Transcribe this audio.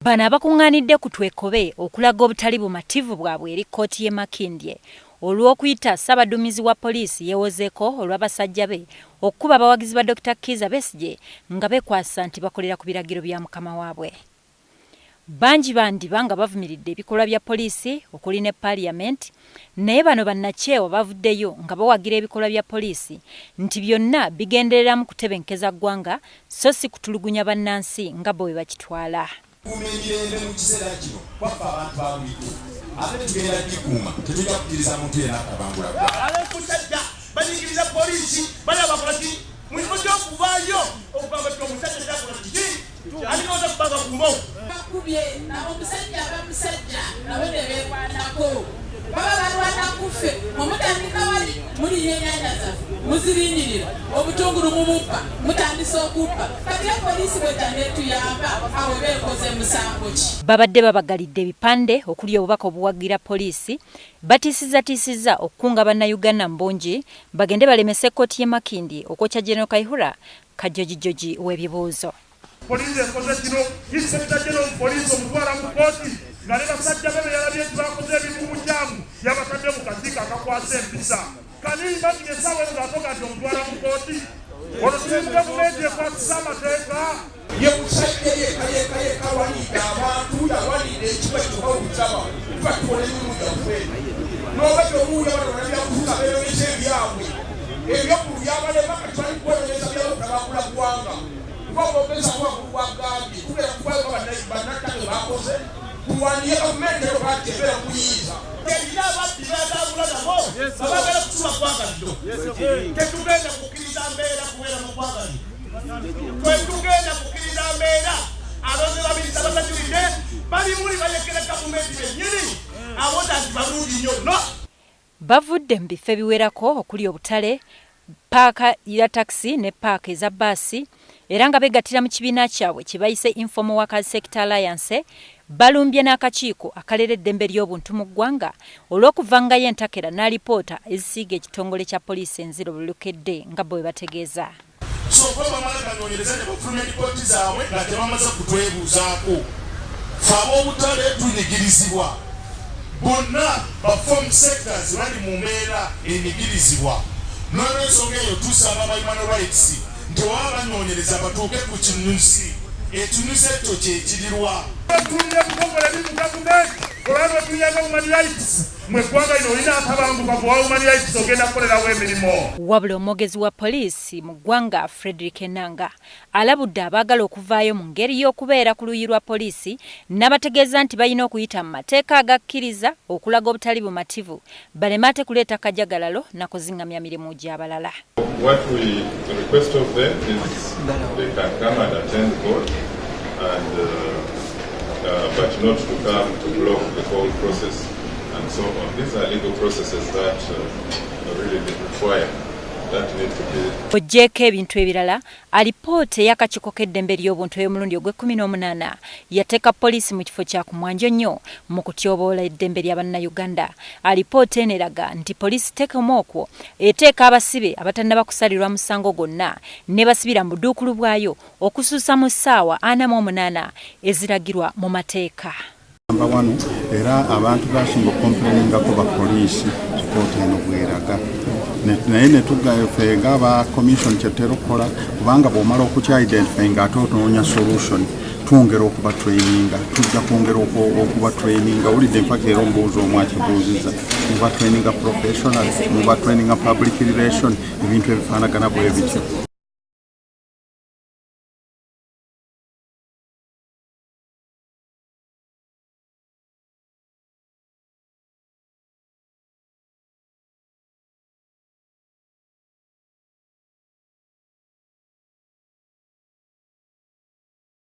Bano abakuŋŋaanidde ku Twekobe okulaga obutali bumativu bwabwe eri kkooti y'e Makindye olw'okuyita Ssaabaduumizi wa poliisi yeewozeeko olw'abasajja be okukuba abawagizi ba Dokita Kizza Besigye nga beekwasa nti bakolera ku biragiro bya mukama waabwe. Bangi bandiba nga bavumiridde ebikolwa bya poliisi okuli ne Parliament, naye bano bannakyewa bavuddeyo nga bawagira ebikolwa bya poliisi nti byonna bigendereramu kutebenkeza ggwanga so si kutulugunya bannansi nga bo bwe bakitwala. Kuuma emirembe mu kiseera kino kwaffe abantu ba bulijjo, ate tugenda gikuuma, tetujja kukkiriza muntu yenna akabangula ggwanga. Ab'omusajja banyigiriza poliisi, bali abakola ki mu kifo ky'okuvaayo okugamba nti omusajja kyakola kiki, alina okubanga kumo. Bakubye omusajja, abamusajja nabo ne beerwanako, baba balwana kuffe. Omutandika wali mulinya ennyanja zaffe, muzirinnyirira, obutungulu mububba, mutandise okubba. Kati poliisi bwejja netuyamba, awo beekoze musango ki? Babadde babagalidde ebipande okuli obubaka obuwagira poliisi, batiisizatiisizza okukunga Bannayuganda mu bungi bagende balemese kkooti y'e Makindye okwokya General Kayihura kajojijoji w'ebibuuzo. Poliisi ekoze kino, Inspector General Poliisi omutwala mu kkooti nga ne basajja be beyalabye nti bakoze ebintu mukyamu yabatadde mu kakiiko akakwasa empisa. Kani imagine essaawa eno ng'atoga nti omutwala mu kkooti? Ono tuli mu gavumenti ekwasisa amateeka. Ye musajja yekka yekka yekka alwanidde abantu, yalwanidde ekiba kyokka okukiraba tuba tukola emirimu gyaffe n'oba gyomuwulira bano bannabyabufuzi abeeyongeza ebyabwe ebyokulu byabalema. Kati bali kubonereza byabutabangula ggwanga kuba bwogeza waggulu bwagambye tugenda kufaayo nga bannattaka bakoze kulwaniye gavumenti ero kati ebeera kuyinza. Erina ababbi batambula nabo abagala kutuba ggwanga lino. Tetugenda kukkiriza mbeera kubeera mu ggwanga lino, tetugenda kukkiriza mbeera alonze babiriza basajulidde bali muli balekera gavumenti bennyini abota nti balungi nnyo no. Bavudde mu bifo ebiwerako okuli obutale, paaka ya takisi ne paaka eza bbaasi, era nga begattira mu kibiina kyabwe kye bayise Informal Workers Sector Alliance. Balumbye n'akakiiko akalera eddembe ly'obuntu mu ggwanga olw'okuvangayo entakera n'alipoota ezisiiga ekitongole kya poliisi enziro buli lukedde nga bwe bategeeza. So kuba bamala ganoonyereza ne bafulumya lipooti zaabwe nga tebamaze kutwebuuzaako. Fe ab'obutale tunyigirizibwa, bonna ba form sectors bali mu mbeera enyigirizibwa. N'olwensonga eyo tusaba aba human rights nti oba banoonyereza batuuke ku kinusi, ekinusi ekyo kyekirirwa. Tulina ebitongole biri mu gavumenti olwaba tulina human rights mu eggwanga lino. Olina akabanguka kuwa human rights ogenda kukolerawo emirimu. Wabula omwogezi wa poliisi mu ggwanga Frederick Enanga alabudde abaagala okuvaayo mu ngeri y'okubeera ku luuyi lwa poliisi, n'abategeeza nti balina okuyita mu mateeka agakkiriza okulaga obutali bumativu, baleme ate kuleeta kajagalalo nakuzingamya mirimu gy'abalala. What we request of them is they can come and attend court, and but not to come to block the whole process and so on. These are legal processes that really require that need to be Oggyeeko ebintu ebirala, alipoota ey'akakiiko k'eddembe ly'obuntu ey'omulundi ogw'e18 yateeka poliisi mu kifo kya kumwanjo nnyo mu kutyoboola eddembe lya Bannayuganda. Alipoota eno eraga nti poliisi tekoma okwo, eteeka abasibe abatannaba kusalirwa musango gwonna ne basibira mu buduukulu bwayo okusuusa mu ssaawa 48 eziragirwa mu mateeka. Namba wano era abantu basinga okucomplainingako ba poliisi, ripoota eno bweraga. Naye netugafe ngaaba commission kyetutera okukola, kubanga bw'omala okukyidentify nga ate otonoonya solution, twongera okuba traininga, tujja kwongera okuba traininga. Wulidde mpaka era omubuuzi omu akibuuziza, muba traininga professional, muba traininga public relation, ebintu ebifaanagana bwe bityo.